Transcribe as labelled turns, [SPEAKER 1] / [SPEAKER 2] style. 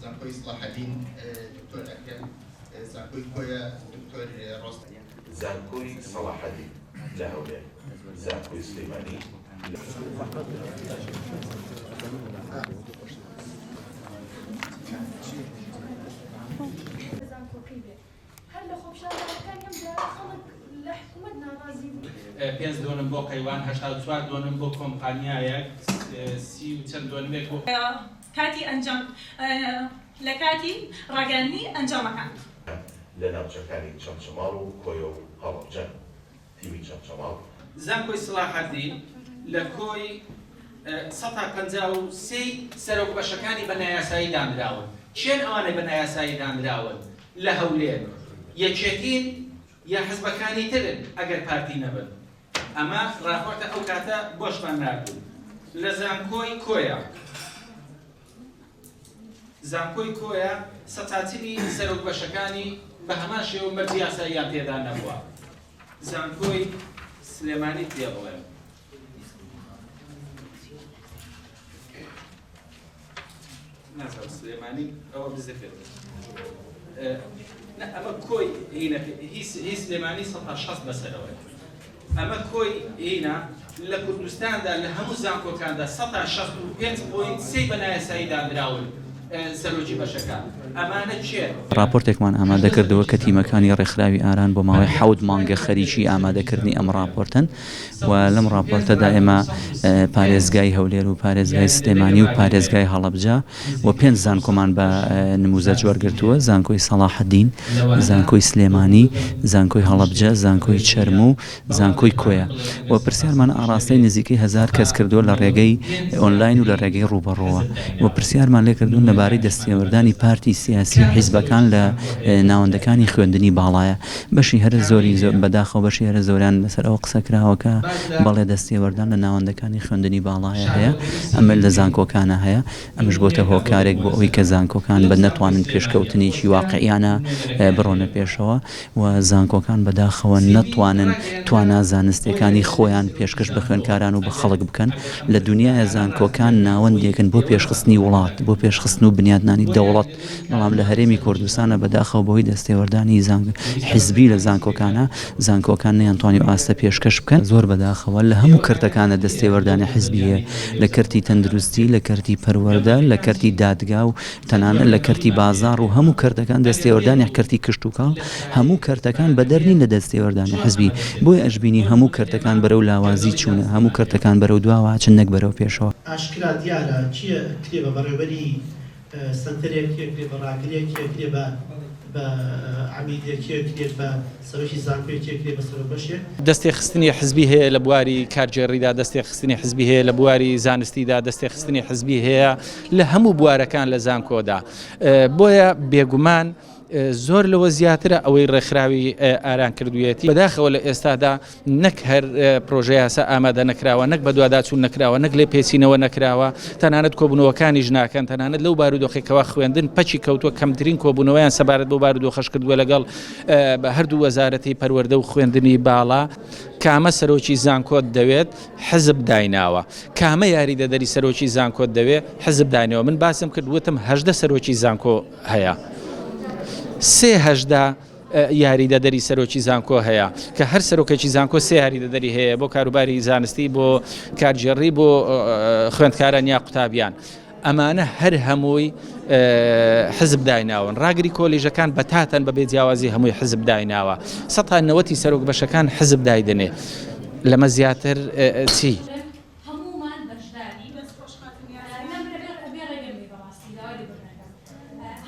[SPEAKER 1] زانکۆی سڵاحەدین دکتۆر ئەکرەم، زانکۆی کۆیە دکتۆر ڕۆستەم.
[SPEAKER 2] زانکۆی سەڵاحەدین لە هەولێر، زانکۆی سلێمانی لە.
[SPEAKER 3] زانکۆکەی بێ. هەر لە خۆپیشاندانەکانی ئەم جارە خەڵک لە حکومەت ناڕازی بوون.
[SPEAKER 4] پێنج دۆنم بۆ قەیوان، 84 دۆنم بۆ کۆمپانیایەک، سی و چەند دۆنمێک بۆ.
[SPEAKER 5] کاتی ئەنجام لە کاتی ڕاگەیاندنی ئەنجامەکان.
[SPEAKER 2] لە ناوچەکانی چەمچەماڵ و کۆیە و هەڵەبجەن. تیمی چەمچەماڵ.
[SPEAKER 4] زانکۆی سڵاحەدین لە کۆی سەتا 53 ی سەرۆک بەشەکانی بە نایاسایی دانراون. کێن ئەوانەی بە نایاسایی دانراون لە هەولێر؟ یەکێتین یا حزبەکانی ترن ئەگەر پارتی نەبن؟ ئەمە ڕاپۆرتە ئەو کاتە بۆشمان ناردوون لە زانکۆی کۆیە. زانکۆی کۆیە سەتا چلی سەرۆک بەشەکانی بە هەمان شێوە مەرجی یاساییان تێدا نەبووە. زانکۆی سلێمانی پێ بڵێم. نازانم سلێمانی ئەوە بزرکرد ئەمە کۆی هی سلێمانی 160 بەسەرەوەی ئەمە کۆی هینە لە کوردستاندا لە هەموو زانکۆکاندا 65.3 بە نایاسایی دانراون سەرۆکی بەشەکان ئەمانە کێن؟
[SPEAKER 6] ڕاپۆرتێکمان ئامادە کردووە کە تیمەکانی ڕێکخراوی ئاران بۆ ماوەی حەوت مانگە خەریکی ئامادەکردنی ئەم ڕاپۆرتەن و لەم ڕاپۆرتەدا ئێمە پارێزگای هەولێر و پارێزگای سلێمانی و پارێزگای هەڵەبجە و پێنج زانکۆمان بە نموزەج وەرگرتووە، زانکۆی سەڵاحەدین، زانکۆی سلێمانی، زانکۆی هەڵەبجە، زانکۆی چەرموو، زانکۆی کۆیە و پرسیارمان ئاڕاستەی نزیکەی هەزار کەس کردووە لە ڕێگەی ئۆنلاین و لە ڕێگەی ڕووبەڕووەوە و پرسیارمان لێکردوون لەبارەی دەستێوەردانی پارتی سیاسی و حیزبەکان لە ناوەندەکانی خوێندنی باڵایە. بەشی هەرە زۆری بەداخەوە بەشی هەرە زۆریان لەسەر ئەوە قسە کراوە کە بەڵێ دەستێوەردان لە ناوەندەکانی خوێندنی باڵایە هەیە، ئەمە لە زانکۆکانا هەیە، ئەمەش بۆتە هۆکارێک بۆ ئەوەی کە زانکۆکان بە نەتوانن پێشکەوتنێکی واقعیانە بڕۆنە پێشەوە و زانکۆکان بەداخەوە نەتوانن توانا زانستیەکانی خۆیان پێشکەش بە خوێندکاران و بە خەڵک بکەن لە دونیایە زانکۆکان ناوەندێکن بۆ پێشخستنی وڵات بۆ پێشخستن و بنیاتنانی دەوڵەت بەڵام لە هەرێمی کوردستانە بەداخەوە بەهۆی دەستێوەردانی حیزبی لە زانکۆکانە، زانکۆکان نەیانتوانی ئەو ئاستە پێشکەش بکەن. زۆر بەداخەوە لە هەموو کەرتەکانە دەستێوەردانی حیزبی هەیە، لە کەرتی تەندروستی، لە کەرتی پەروەردە، لە کەرتی دادگا و تەنانەت لە کەرتی بازاڕ و هەموو کەرتەکان دەستێوەردانی کەرتی کشتوکاڵ، هەموو کەرتەکان بەدەر نین لە دەستێوەردانی حیزبی، بۆیە ئەشبینی هەموو کەرتەکان بەرەو لاوازی چوونە، هەموو کەرتەکان بەرەو دواوە ئەچن نەک بەرەو پێشەوە.
[SPEAKER 7] ئاشکرا دیارە کێ ئەکرێ بە بەڕێوبەری سەنتەرێک، کێ ئەکرێ بە ڕاگرێک، کێ ئەکرێ بە بە عەمیدێک، کێ ئەکرێت بە سەرۆکی زانکۆیەک، کێ ئەکرێ بە سەرۆک بەشێک.
[SPEAKER 4] دەستێخستنی حزبی هەیە لە بواری کارگێڕیدا، دەستێخستنی حزبی هەیە لە بواری زانستیدا، دەستێخستنی حزبی هەیە لە هەموو بوارەکان لە زانکۆدا. بۆیە بێگومان زۆر لەوە زیاترە ئەوەی ڕێکخراوی ئاران کردوویەتی. بەداخەوە لە ئێستادا نەک هەر پرۆژەیاسا ئامادە نەکراوە، نەک بەدواداچوون نەکراوە، نەک لێپێچینەوە نەکراوە، تەنانەت کۆبوونەوەکانیش ناکەن، تەنانەت لەو بارودۆخەی کەوا خوێندن پەکی کەوتووە کەمترین کۆبوونەوەیان سەبارەت بەو بارودۆخەش کردووە لەگەڵ هەردوو وەزارەتی پەروەردە و خوێندنی باڵا. کامە سەرۆکی زانکۆت دەوێت حزب دایناوە؟ کامە یاریدەدەری سەرۆکی زانکۆت دەوێت حزب داینەوە؟ من باسم کرد وتم 18 سەرۆکی زانکۆ هەیە سێ 18 یاریدەدەری سەرۆکی زانکۆ هەیە کە هەر سەرۆکێکی زانکۆ سێ یاریدەدەری هەیە بۆ کاروباری زانستی بۆ کارگێڕی بۆ خوێندکاران یا قوتابیان ئەمانە هەر هەمووی حزب دایناون ڕاگری کۆلیژەکان بەتاتەن بە بێ جیاوازی هەمووی حزب دایناوە سەتا نەوەتی سەرۆک بەشەکان حزب دایدەنێ لەمە زیاتر چی؟
[SPEAKER 5] هەموومان بەشداری.